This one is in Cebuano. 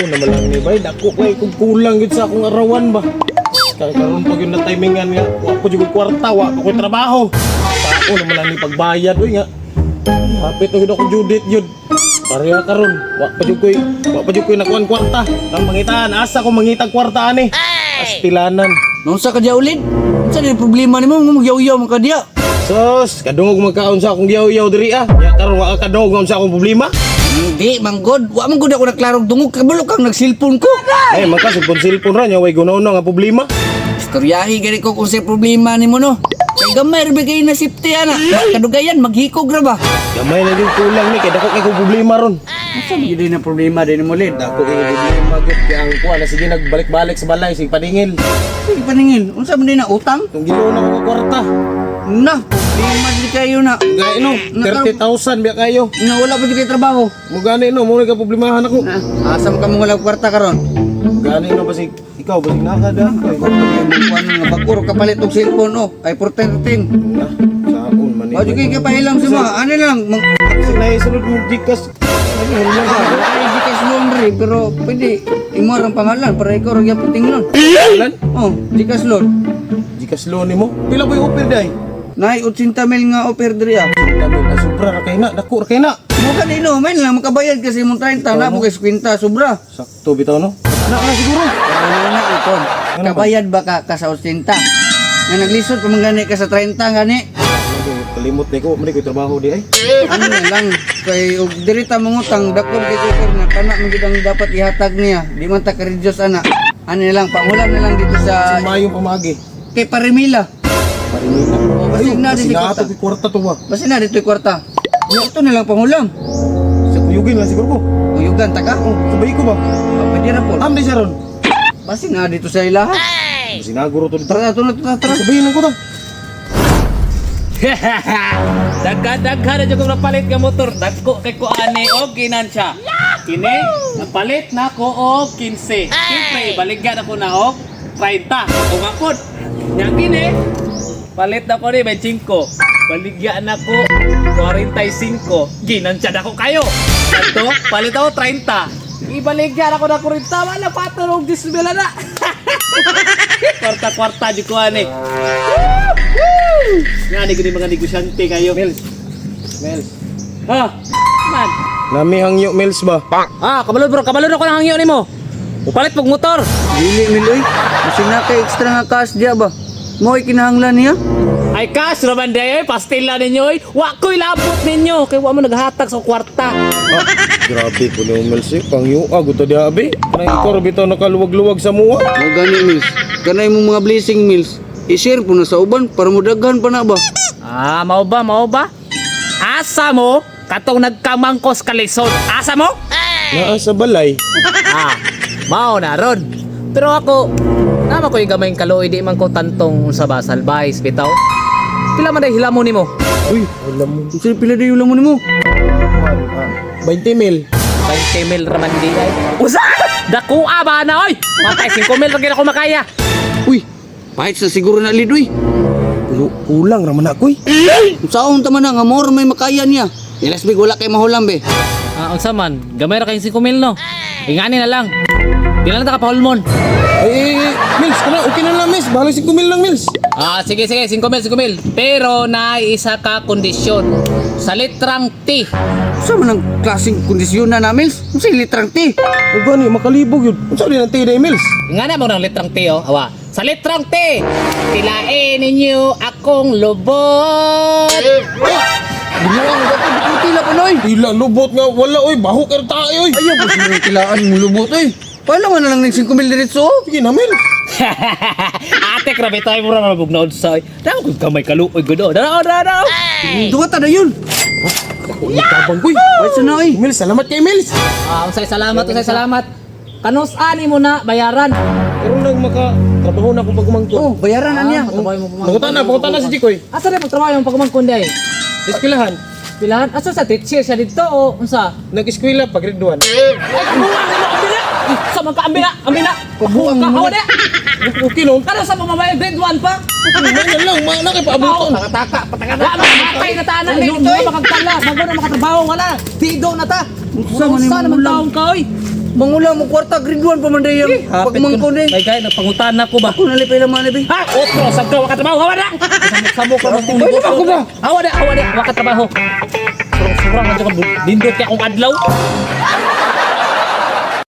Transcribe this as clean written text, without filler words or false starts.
naman lang ni bay, dako kay kung kulang gyud sa akong arawan ba. Kay karon pag yun na timingan nga, wa ko jud kwarta, wa pa ko'y trabaho. Ako naman lang ni pagbayad oy nga. Hapit na gyud ako Judith yun. Pareha karon, wa pa jud ko'y nakuan kwarta. Kang mangitaan, asa ko mangitag kwarta ani? Astilanan. Nung sa kadya ulit? Unsa ni problema nimo nga magyaw-yaw man ka diya? Sus, kadungog magkaon sa akong giyaw-yaw diri ah. Ya karon wa ka kadungog nga sa akong problema. Hindi, manggod. Wa man gud ako nagklarong dungog. Kabalo kang nagsilpon ko. Ay, magka silpon-silpon ra nya way gunaw na nga problema. Istoryahi gani ko kung sa problema nimo no. Kay gamay ra ba kay na safety ana. Kadugayan maghikog ra ba? Gamay na yung kulang ni kay dako kay kong problema ron. Unsa man gyud na problema din mo lid? Dako kay problema gyud kay ang kuha na sige nagbalik-balik sa balay sige paningil. Sige paningil. Unsa man din na utang? Kung giloon ako og kwarta. Na, problema di kayo na. Gani no, 30,000 biya kayo. Nga wala pa jud kay trabaho. Mo gani no, mo ka problemahan ako. Na, asa man ka mo wala kwarta karon? Gani no basig ikaw basig nakada. Ako pa gyud mo kuan nga bag-oro kapalit og cellphone oh. Ay 13. Na, saon man ni. O jud kay kapahilam sa mga ano lang mag Kasi naisunod mo Gcash. Ano lang Ah, ay, Gcash loan rin, pero pwede imo ang pangalan para ikaw ra gyapon tingnon. Pangalan? Oh, Gcash loan. Gcash loan nimo. Pila ba yung offer day? Nay 80 mil nga offer diri ah. Dami na sobra ra kay na, dako ra kay na. Mo kanino man lang makabayad kasi imong 30 na mo kay 50 sobra. Sakto bitaw no. Na na siguro. Ano na ikon. Kabayad ba ka, ka sa 80? Nga naglisod pa man gani ka sa 30 gani. Kalimot ni ko, man ko trabaho di ay. Ano na lang kay og diri ta mangutang dako kay offer na kana man gid ang dapat ihatag niya. Di man ta ka-reduce ana. Ano na lang pangulam na lang dito sa Mayong pamagi. kay Parimila. Parimila. Oh, basig na di si Basig kwarta. na kwarta to ba? Basta na dito yung kwarta. Nga ito na lang pangulam. Sa kuyugin lang siguro ko. Uyugan ta ka. Oh, sabay ko ba? Ah, pwede ra po. Am di siya ron. Basta na dito sa ilaha. Sinaguro to dito. Tara, tara, tara, tara. Sabihin lang ko to. Daghan-daghan na jud kong napalit nga motor. Dagko kay ko ani og ginansya. Kini napalit na ko og 15. Siyempre baligyan ako na og 30. O nga pod. Nya kini palit na ko ni 25. Baligyan na ko 45. Ginansya na ko kayo. Ato palit ako 30. Ibaligyan ako na 40. Wala pa og 10 mil na. Kwarta-kwarta jud ko ani. Nga ni gini mga negosyante kayo. Mels. Mels. Ha? Man. Nami hangyo Mels ba? Ah, kabalo bro, kabalo na ko ng hangyo nimo. Upalit pag motor. Dili, Miloy. Basta na kay extra nga cash diya ba? Mo'y kinahanglan niya. Ay cash raman day ay pastila ninyo oy. Wa ko'y labot ninyo kay wa mo naghatag sa kwarta. Ah, grabe po ni Mels eh. Pangyo ah, gusto di abi. Kanang ikaw ra bitaw nakaluwag-luwag sa muwa. Mo gani, Mills. Kanay mong mga blessing, Mills. I-share po na sa uban para mo daghan pa na ba? Ah, mao ba, mao ba? Asa mo katong nagkamangkos kalisod? Asa mo? Naa sa balay. Ah, mao na ron. Pero ako, nama ko yung gamayng kaluoy di man ko tantong unsa ba salbais bitaw. Pila man day hilamo nimo? Uy, alam mo. Unsa pila dayo lamon nimo? 20 mil. 20 mil raman di ay. Usa! Dakuha ba na oy? Matay 5 mil ra gyud ako makaya. Uy, pahit sa siguro na lid, uy. Pero kulang raman ako eh. Unsaon ta man na nga more may makaya niya. Ilas big wala kay mahulam be. Ah, unsa man? Gamay ra kayong 5 mil no. Ingani na lang. Di na lang ta ka pahulmon. Ay, ay, ay, Mils, kana, okay na lang, Mils. Bahala 5 mil lang, Mils. Ah, sige sige, 5 mil, 5 mil. Pero na isa ka kondisyon. Sa litrang T. Unsa man ang klaseng kondisyon na na, Mills? Unsa yung litrang tea? O gani, makalibog yun. Unsa din ang tiday, Mils? Ingana mo ng litrang T oh. Awa. Sa litrang T. Tilain ninyo akong lubot. Binuang dapat di ko tila pa noy. Tila lubot nga, wala oy, baho kay tayo oy. Ayaw po siguro tilaan mo lubot oy. Paano man na lang ng 5 mil diretso? oh? Sige na, Mils. Ate, grabe tayo mura mabugnaod sa. Damo kog kamay kaluoy gud oh. Dara dara. Duwa ta na yun. Ako ni tabang koy. Pahit sa na oy. Mils, salamat kay Mils. Ah, unsay salamat, unsay salamat. Kanus ani mo na bayaran. Pero nang maka trabaho na akong pagumangkon. Oh, bayaran na niya. Trabaho mo pumangkon. Pangutan na si Jikoy. Asa na pagtrabaho yung pagumangkon day? Eskwelahan. Pilahan? Asa sa teacher siya dito o unsa? Nag-eskwela pag grade 1. Ay, buwang mo ambina. Sa mga kaambina, ambina. Kabuang mo Kahawa na. na. Okay no. Kano sa mamabay grade 1 pa? May na lang, ma na kay paabuton. Takataka, patakata. Wa makatay na ta na ni Ano, mo makagtala, mago na makatrabaho wala. Tido na ta. Unsa man Unsa imong naman ulam? taong ka oy? Mangulam mo kwarta grade 1 pa man day ang pagmangkon eh. Ay kay nagpangutan na ko ba? Ako nalipay lang man eh. Ha, otro sa ka wa ka trabaho, hawa na. Samok-samok ka man Pwede ba ako ba? Hawa na, hawa na, wa ka trabaho. Surang-surang man jud ka nindot kay akong adlaw.